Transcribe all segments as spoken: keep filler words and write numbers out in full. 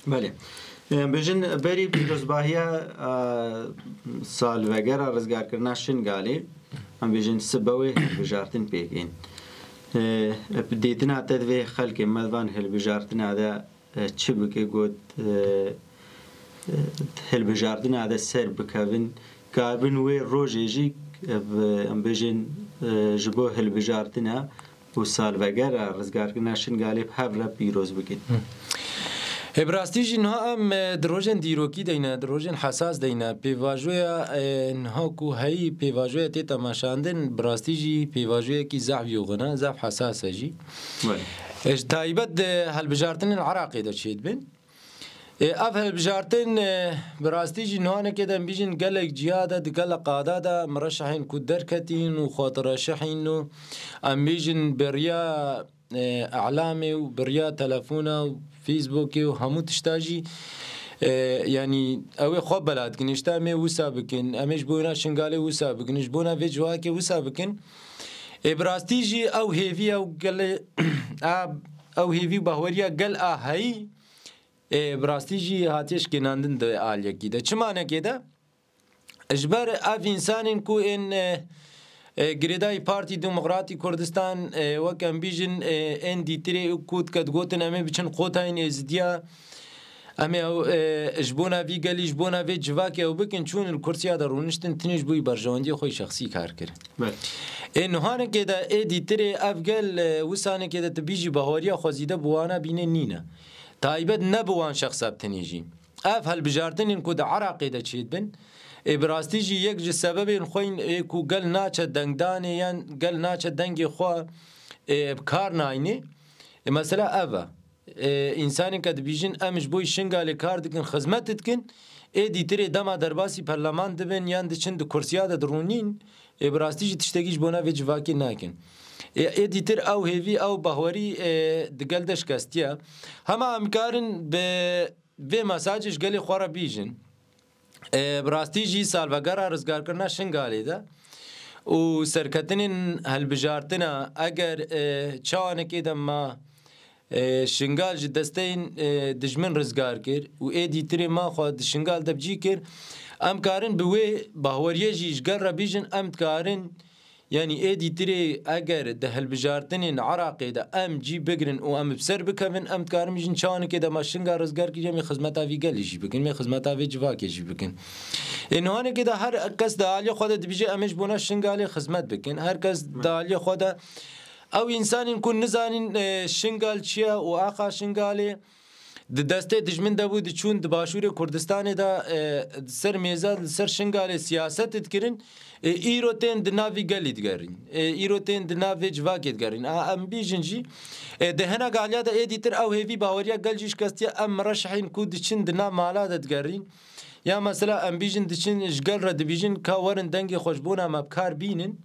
Belê. Em bêjin berî pîrozbahiya, e, salvegera rizgarkirina Şingalê, em bêjin sibe wê hilbijartin pêk ên. E, bi dêtina te divê xelkê me van hilbijartina de, e, çi bike got, e, e, hilbijartina de ser bikevin, kabin wê rojê jî, e, bi, em bêjin, e, ji bo hilbijartina û salvegera rizgarkirina Şingalê bi hev re pîroz bikin. Ê, bi rastî jî niha em, e, di rojên dîrokî de ne, di rojên hesas de ne. Pêvajoya, e, niha ku heyî pêvajoya tê temaşandin, bi rastî jî pêvajoyekî zehf yoxin e, zehf hesas e jî. Belê. E, ji taybet di hilbijartinên Iraqê de çêdibin. Ê, ev hilbijartin, e, bi rastî jî nihanekê de em bîjin gelek ciya de di gelek qada de mireşehên ku derketîn û xwe direşehîn û em bîjin bi riya, e, elamê û bi riya telefona û Facebookê û hemû tişta jî, e, yanî ew ê xwe bela dikin, işte em ê wisa bikin, em ê ji bo wêna Şingalê wisa bikin, ji bona vê civakê wisa bikin. Ê, bi rastî jî ew hêvî, ew gelê, a, ew hêvî û bahweriya gel a heyî, Ê, bi rastî jî hatiye şikênandin di aliyekî de. Çi manekê de? Ji ber ev însanên ku ên, e, e, girêdayî Partî Demokratî Kurdistan, e, wek em bîjin, e, ên dîtirê ku dike digotin em ê biçin qotayên êzidiya, em ê ew, e, ji bona vî gelî, ji bona vê civakê ew bikin, çûn li kursiya de rûniştin, tinê ji bo wî berjewendiyê xwe yî şexsî kar kirin. Belê. Ê, nihanekê de ê dîtirê ev gel, e, wisanekê de tu bîjî bahweriya xwe zîde bi wana bînê nîne. Taybet ne bi wan şexsa bi tenê jî. Ev hilbijartinên ku di Iraqê de çêdibin, ê, bi rastî jî yek ji sebebên xwe yên, ê, ku gel naçe dengdanê yan gel naçe dengê xwe, ê, bi kar nayne. Ê, mesela ev e. Ê, însanên ke dibîjin, em ji bo Şingalê kar dikin, xizmet dikin, ê dîtirê dema derbasî perleman dibin yan diçin di kursiya de dirûnîn, ê, bi rastî jî tiştekî ji bona vê civakê nakin. Ê, ê dîtir ew hêvî, ew bahwerî, ê, di gel de şikestiye. Hema em karin bi vê mesajê ji gelê xwe re bîjin. E, bi rastî jî salvegera rizgarkirina Şingalê de û serketinên hilbijartina, eger, e, çawanekê de ma, e, Şingal ji desteyên, e, dijmin rizgar kir û ê dîtirê ma xwe di Şingal de bi cî kir, em karin bi wê bahweriyê jî ji gel re bîjin, em dikarin Yanî ê dîtirê eger di hilbijartinên Iraqê de em cî bigirin û em bi ser bikevin, em dikarin bijin çawanekê de me Şingal rizgar kiriye, em ê xizmeta vî gelê jî bikin, em ê xizmeta vê civakê jî bikin. Ê nihanekê de her kes di aliyê xwe de dibêje, em ê ji bona Şingalê xizmet bikin. Her kes di aliyê xwe de ew însanên ku nizanin, e, Şingal çi ye û axa Şingalê, di destê dijmin de bû, diçûn di başûrê Kurdistanê de, e, di ser mêza, li ser Şingalê siyaset dikirin, e, îro tên di nav vî gelî digerîn. E, îro tên di nav vê civakê digerîn. A, em bîjin jî, e, di hinek aliya de ê dîtir ew hêvî baweriya gel jî şikestiye, em mireşehên ku diçin di nav mala de digerîn. Ya mesela em bîjin diçin ji gel re dibîjin ka werin dengê xwe ji bona me bi kar bînin.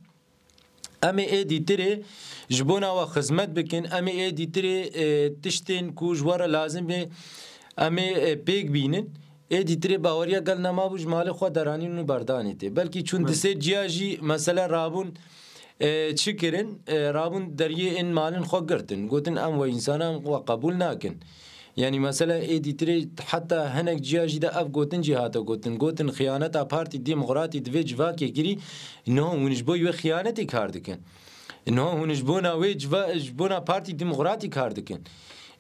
Em ê ê dîtirê ji bona we xizmet bikin, em ê ê dîtirê, e, tiştên ku ji we re lazim bê, em ê, e, pêk bînin. Ê dîtirê baweriya gel nema bû ji malê xwe deranîn û berdanê tê. Belkî çûn di sê ciya jî mesele rabûn, e, çi kirin? E, rabûn deriyê ên malên xwe girtin. Gotin, em we însanan we qebûl nakin. Yanî mesela ê dîtirê heta hinek ciya jî de ev gotin jî hate gotin. Gotin xiyaneta Partî Demokratî di vê civakê kirî, niha hûn ji bo wê xiyanetê kar dikin. Niha hûn ji bona wê civa-, ji bona Partî Demokratî kar dikin.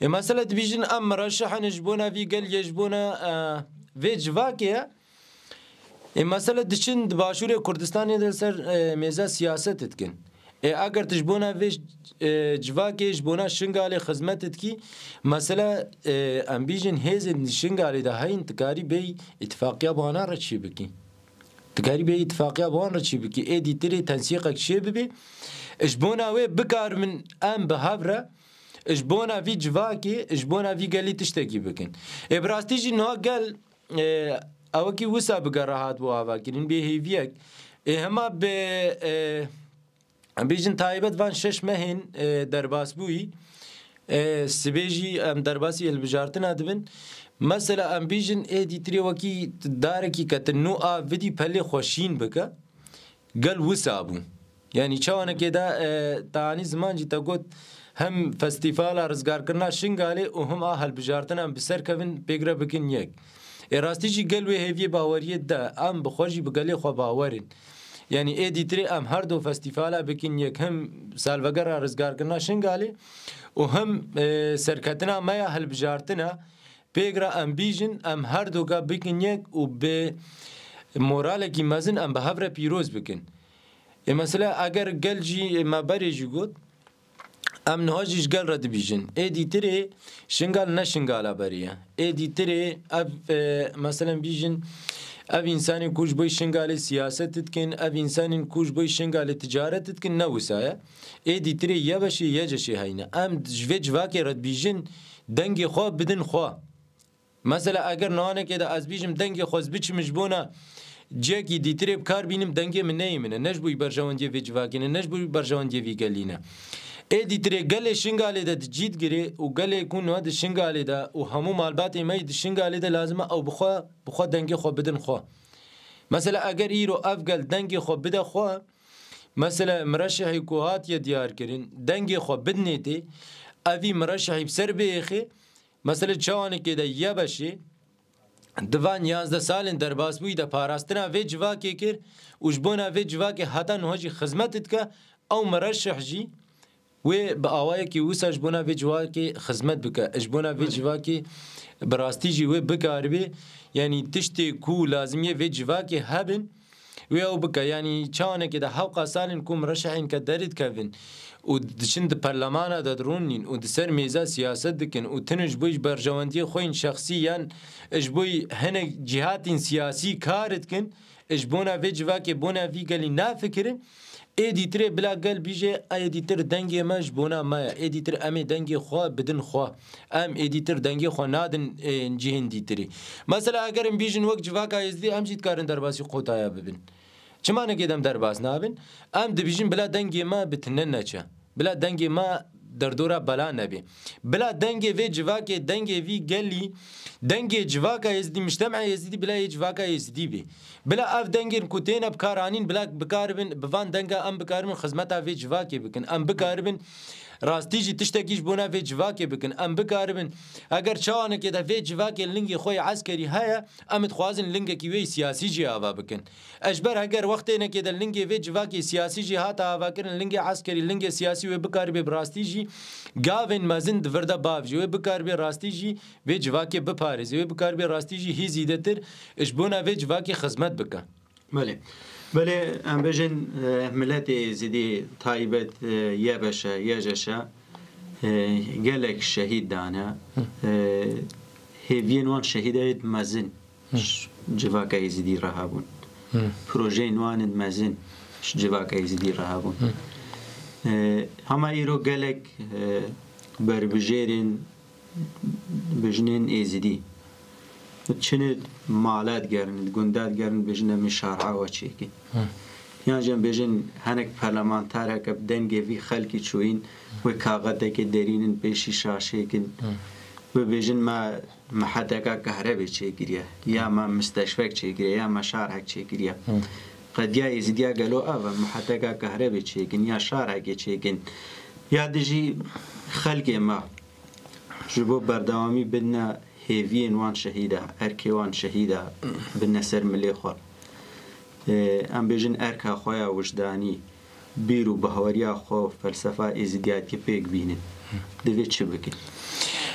Ê mesela dibîjin em mireşehin ji bona vî gel yê ji bona, e, vê civakê ye. Ê, mesele diçin di başûrê Kurdistanê de ser, e, mêza siyaset dikin. Ê, eger tu ji bona vê, e, civakê, ji bona Şingalê xizmet dikî, mesele, e, em bîjin hêzên di Şingalê de heyîn, tu karî bêyî îtifaqiya bi wana re çê bikî. Tu karî bêyî îtifaqiya bi wan re çê bikî. Ê dîtirê tensîqek çê bibê. Ji bona wê bikaribin em bi hev re, ji bona vî civakê, ji bona vî gelî tiştekî bikin. Ê, bi rastî jî niha gel, e, ewekî wisa bi gera hatibû avakirin, bê hêviyek. Ê, hema bi, e, em bêjin taybet van şeş mehên, e, derbasbûyî, e, sibê jî em derbasî hilbijartina dibin. Mesela em bêjin ê dîtirê wekî darekî ke tu nû a vidî pelê xwe şîn bike, gel wisa bû. Yanî çawanekê de, e, te anî ziman jî te got, Hem festîvala rizgarkirina Şingalê û him a hilbijartinan bi ser kevin pêk re bikin yek. Ê rastî jî gel wê hêviyê baweriyê de, em bi xwe jî bi gelê xwe bawer in. Yanî ê dîtirê em her du festîvala bikin yek, him salvegera rizgarkirina Şingalê û him, e, serketina me ya hilbijartina pêk re em bîjin, em her duka bikin yek û bi moralekî mezin em bi hev re pîroz bikin. Ê mesela eger gel jî, ê me berê jî got, em niha jî ji gel re dibîjin. Ê dîtirê Şingal ne Şingala berê ye. Ê dîtirê ev, e, meselen bîjin, ev însanên ku ji bo Şingalê siyaset dikin, ev însanên ku ji bo Şingalê ticaret dikin, ne wisa ye. Ê dîtirê YBŞ'ê, YCŞ'ê heyne. Em ji vê civakê re dibîjin, dengê xwe bidin xwe. Mesela eger nihanekê de ez bîjim dengê xwe ez biçim ji bona ciyekî dîtirê bi kar bînim, dengê min neyê min e. Ne ji bo berjewendiyê vê civakê ne, ne ji bo berjewendiyê vî gelî ne. Ê dîtirê gelê Şingalê de di cî digirê û gelê ku niha di Şingalê de û hemû malbatê me yî di Şingalê de lazim e ew bi xwe, bi xwe dengê xwe bidin xwe. Mesela eger îro ev gel dengê xwe bide xwe, mesela mireşehî ku hatiye diyar kirin, dengê xwe bidinê tê, evî mireşehî bi ser bêxê, mesela çawanekê de YBŞ'ê di van yazdeh salên derbasbûyî de parastina vê civakê kir û ji bona vê civakê heta niha jî xizmet dike, ew mireşeh jî wê bi awayekî wisa ji bona vê civakê xizmet bike. Ji bona vê Belê. civakê bi rastî jî wê bikaribê, yanî tiştê ku lazimiyê vê civakê hebin, wê ew bike. Yanî çawanekê de hewqa salên ku mireşehên ke derî dikevin û diçin di perlemana de dirûnîn û di ser mêza siyaset dikin û tinin ji bo berjewendiyê xwe yên şexsî yan ji bo hinek cîhatên siyasî kar dikin, ji bona vê civakê, bona vî gelî nafikirin, ê dîtirê bila gel bîje, ê dîtir dengê me ji bona me ye. Ê dîtir em ê dengê xwe bidin xwe. Em ê dîtir dengê xwe nadin, ê, cihên dîtirî. Mesela eger em bîjin wek civaka Êzidî, em jî dikarin derbasî qotaya bibin. Çima nekê dem derbas nabin? Em dibîjin bila dengê me bi tine neçe. Bila dengê me derdora bela nebê. Bila dengê vê civakê, dengê vî gelî, dengê civaka Êzidî, mujtema Êzidî, bila yê civaka Êzidî bê. Bila ev dengên ku têne bikaranîn, bila bikaribin, bi van denga em bikaribin xizmeta vê civakê bikin. Em bikaribin rastî jî tiştekî ji bona vê civakê bikin. Em bikaribin, eger çawanekê de vê civakê lingê xwe yê eskerî heye, em dixwazin lingekî wê yê siyasî jî ava bikin. Ji ber heger wextênekê de lingê vê civakê siyasî jî hate avakirin, lingê eskerî, lingê siyasî wê bikaribê bi rastî jî gavên mezin di vir de bavêje. Wê bikaribê rastî jî vê civakê biparêze. Wê bikaribê rastî jî hî zîdetir ji bona vê civakê xizmet bike. Belê. Belê, em bêjin, e, miletê Êzidî taybet, e, YBŞ, YJŞ, e, gelek şehîd dane. E, hêviyên wan şehîdê mezin Hı. ji civaka Êzidî re hebûn. Hı. Projeyên wan ên mezin ji civaka Êzidî re hebûn. Hı. E, hema îro gelek, e, berbijêrên bijnên Êzidî çine mala digerin, gunda digerin, bêjin em ê şarha we çêkin. Hı. Yan jî em bêjin hinek parlamentareke bi dengê vî xelkî çûyîn, wê kaxetekê derînin pêşî şaşêkin. Hı. Wê bêjin me miheteka kahrebê çêkiriye, ya me misteşfek çêkiriye, ya me şarhek çêkiriye. Hı. Qediya Êzidiya gelo ev e, miheteka kahrebê çêkin, ya şarhekê çêkin, ya dijî xelkê me ji bo berdewamî bidine hêviyên wan şehîda, erkê wan şehîda bidine ser milê xwe. Ê, em bêjin erka xwe ya wijdanî, bîr û bahweriya xwe û felsefa êzidiyatiyê pêk bînin. Divê çi bikin?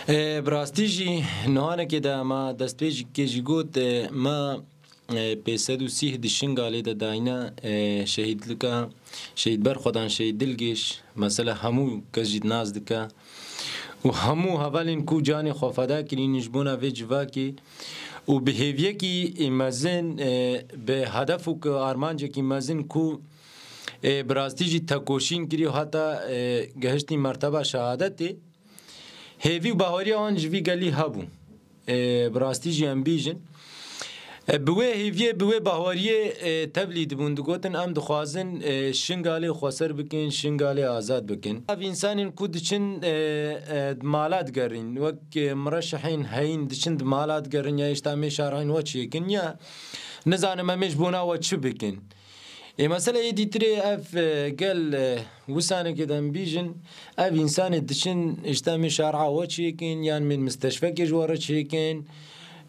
Ê, bi rastî jî nihanekê de me destpêkê jî got, ê, me, ê, pênc sed û sî di Şingalê de dayne, ê, şehîdlika, şehîd Berxwedan, şehîd Dilgêş, mesela hemû kes jî nas dike. Û hemû hevalên ku canê xwe feda kirîn ji bona vê civakê û bi hêviyekî mezin, e, bi hedef û ku armancekî mezin ku, e, bi rastî jî tekoşîn kirî û heta, e, gehiştî merteba şehadetê, hêvî û bahweriya wan ji vî gelî hebû. E, bi rastî jî em bîjin. E, bi wê hêviyê, bi wê bahweriyê, e, tevlî dibûn, digotin, em dixwazin, e, Şingalê xweser bikin, Şingalê azad bikin. Ev însanên ku diçin, e, e, di mala digerin, wek, e, mireşehên heyîn diçin di mala digerin, ya hêşta em ê şarhên we çêkin, ya nizanim em ê ji bona we çi bikin. Ê mesele ê dîtirê ev, e, gel, e, wisanekê de em bîjin, ev însanê diçin, işte, min şar'a we çêkin, yan min misteşfekê ji we re çêkin,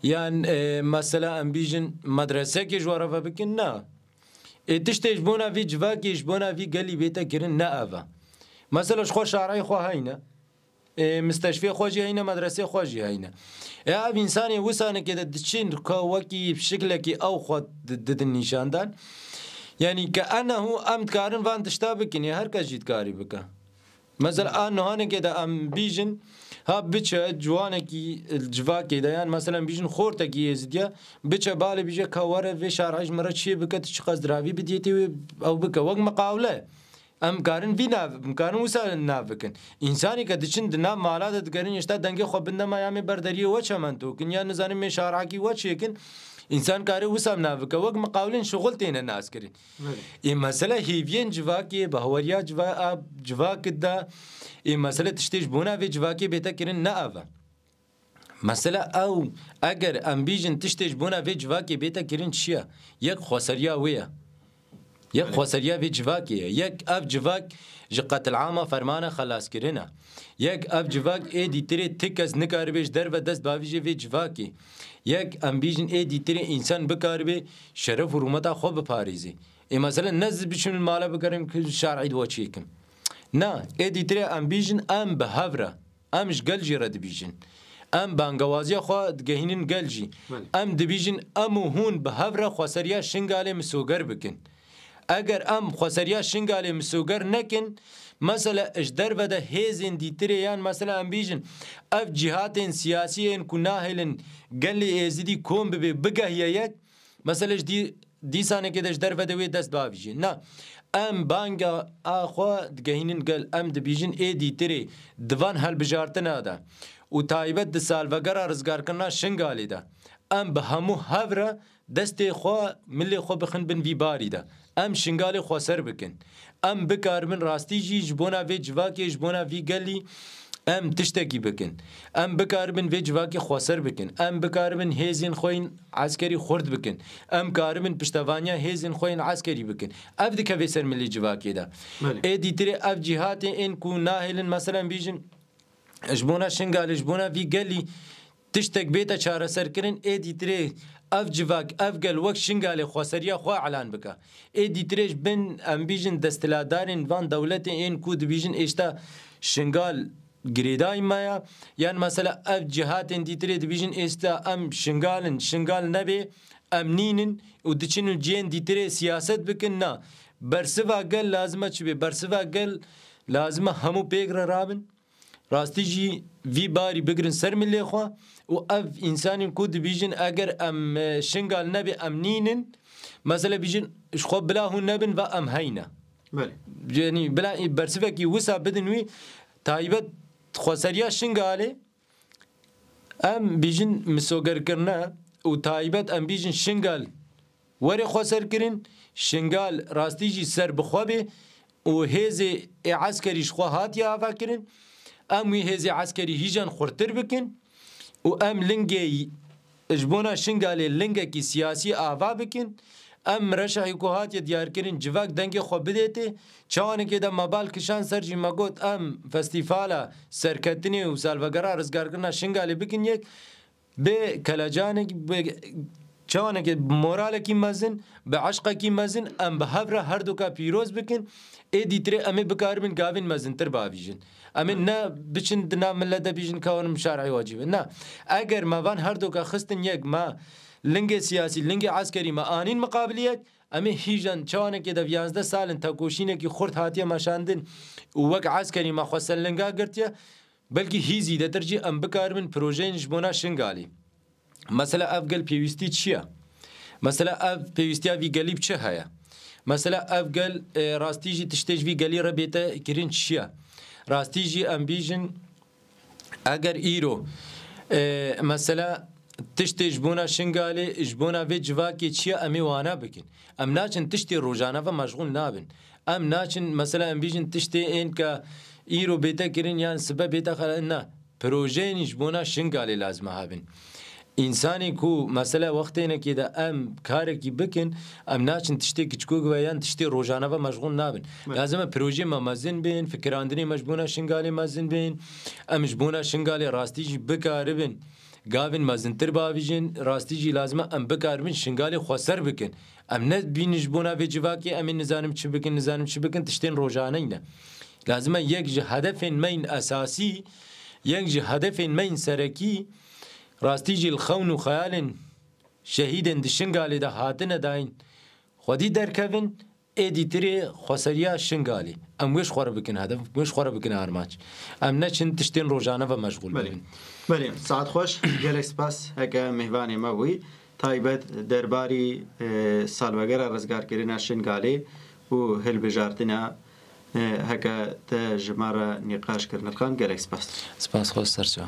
yan, e, mesela em bîjin medresekê ji we re ve bikin, na. Ê tiştê ji bona vî civakê, ji bona vî gelî bête kirin, ne ev e. Mesela ji xwe şar'ê xwe heyne. Ê, misteşfê xwe jî heyne, medresê xwe jî heyne. Ê, ev însanê wisanekê de diçin ka wekî şiklekî ew xwe di-, didin nîşandan. Yanî ke enehu em dikarin van tişta bikin, ê her kes jî dikarî bike. Mesela a nihanekê de em bîjin, ha biçe ciwanekî civakê de, yan mesela em bîjin xortekî êzidiya, biçe balê bîje ka were vê şar'ê ji min re çê bike, tu çiqas diravî bidiyetê wê ew bike. Wek miqawle. Em karin vî nav, em karin wisa nav bikin. Însanê ke diçin di nav mala de digerin, işte dengê xwe bin dema ya me ber deriyê we çemento kin, ya nizanim me şarakî we çêkin, însan kare wisa nav bike. Wek miqawlên şixul têne nas kirin. Belê. Ê mesele hêviyên civakê, bahweriya civa-, a civakit de, ê mesele tiştê ji bona vê civakê bête kirin ne ev e. Mesela ew, eger em bîjin tiştê ji bona vê civakê bête kirin çi ye? Yek xweseriya wê ye. Yek Belê. Xweseriya vê civakê ye. Yek ev civak ji qetilama fermana xelaskirin e. Yek ev civak ê dîtirê ti kes nikaribe ji derve dest bavîjê vê civakê. Yek em bîjin ê dîtirê însan bikaribe şeref û rûmeta xwe biparêzê. Ê mesela ne ez biçim li mala bigerim ku şar'î di we çêkim. Na, ê dîtirê em bîjin em bi hev re. Em ji gel jî re dibîjin. Em bangewaziya xwe digehînin gel jî. Belê. Em dibîjin em û hûn bi hev re xweseriya Şingalê misoger bikin. Eger em xweseriya Şingalê misoger nekin, mesela ji derve de hêzên dîtirê yan mesela em bîjin ev cîhatên siyasî yên ku nahêlin gelê Êzidî kom bibe bigehiye yek, mesela ji dî-, dîsanekê de ji derve de wê dest bavîjê. Na, em banga a xwe digehînin gel, em dibîjin ê dîtirê di van hilbijartina de û taybet di salvegera rizgarkirina Şingalê de em bi hemû hev re destê xwe, milê xwe bixin bin vî barî de. Em Şingalê xweser bikin. Em bikaribin rastî jî ji bona vê civakê, ji bona vî gelî em tiştekî bikin. Em bikaribin vê civakê xweser bikin. Em bikaribin hêzên xwe yên eskerî xurt bikin. Em karibin piştevaniya hêzên xwe yên eskerî bikin. Ev dikeve ser milê civakê de. Belê. Ê dîtirê ev cîhatê ên ku nahêlin, meselen bîjin, ji bona Şingalê, ji bona vî gelî tiştek bête çareserkirin, ê dîtirê ev civak, ev gel wek Şingalê xweseriya xwe elan bike. Ê dîtirê ji bin, em bîjin, desthilatdarên van dewletê ên ku dibîjin êşta Şingal girêdayî me ya, yan mesela ev cihatên dîtirê dibîjin êşta em Şingal in, Şingal nebê, em nînin û diçin û cihên dîtirê siyaset bikin, na. Bersiva gel lazim e çi bê? Bersiva gel lazim e hemû pêk re rabin. Rastî jî vî barî bigirin ser milê xwe û ev însanên ku dibîjin eger em, e, Şingal nebê em nînin, mesele bîjin ji xwe bila hûn nebin va em heyne. Belê. Yanî bila bersivekî wisa bidin wî taybet xweseriya Şingalê em bîjin misogerkirine û taybet em bîjin Şingal were xweserkirin, Şingal rastî jî ser bi xwe bê û hêzê ê eskerî ji xwe hatiye avakirin. Em wî hêzê eskerî hîjan xurtir bikin û em lingê ji bona Şingalê lingekî siyasî ava bikin. Em reşehî ku hatiye diyarkirin civak dengê xwe bidêtê. Çawanekê de me bal kişan ser jî me got em festîfala serketinê û salvegera rizgarkirina Şingalê bikin yek. Bi kelecanek, bi çawanekê, bi moralekî mezin, bi eşqekî mezin, em bi hev re her duka pîroz bikin. Ê dîtirê em ê bikaribin gavên mezintir bavîjin. Em ê ne biçin di nav millet de bîjin ka hûn şar'ê wacî bin. Na, eger me van her duka xistin yek, me lingê siyasî, lingê eskerî me anîn miqabilî yek, em ê hîjan çawanekê de bi yazdeh salin tekoşînekî xurt hatiye meşandin û wek eskerî me xwe ser linga girtiye. Belkî hî zîdetir jî em bikaribin projeyên ji bona Şingalî. Mesela ev gel pêwîstî çi ye? Mesela ev pêwîstiya vî gelî bi çi heye? Mesela ev gel, e, rastî jî tiştê ji vî gelî re bête kirin çi ye? Rastî jî em bîjin eger îro, e, mesela tiştê ji bona Şingalê, ji bona vê civakê çi ye em ê wana bikin. Em naçin tiştê rojane ve meşxûl nabin. Em naçin, mesela em bîjin tiştê ên ke îro bête kirin yan sibe bête xela, na. Projeyên ji bona Şingalê lazim e hebin. Însanê ku mesela wextênekê de em karekî bikin, em naçin tiştê kiçikûk ve yan tiştê rojane ve meşgûl nabin. Lazim e projê me mezin bin, fikirandinê me ji bona Şingalê mezin bin, em ji bona Şingalê rastî jî bikaribin gavên mezintir bavîjin, rastî jî lazim e em bikaribin Şingalê xweser bikin. Em ne bînin ji bona vê civakê em ê nizanim çi bikin, nizanim çi bikin, tiştên rojaneyî ne. Lazim e yek ji hedefên me yên esasî, yek ji hedefên me yên serekî, rastî jî li xewn û xeyalên şehîdên di Şingalê de hatine dayîn xwedî derkevin, ê dîtirê xweseriya Şingalê. Em wê ji xwe re bikin hedef, wê ji xwe re bikin armanc. Em neçin tiştên rojane ve meşgûl Belê. bibin. Belê, saet xweş, gelek spas heke mêvanê me bûyî. Taybet derbarî, e, salvegera rizgarkirina Şingalê û hilbijartina, e, heke te ji me re nîqaş kir, Nirxan, gelek spas. Spas xweş, serçawa.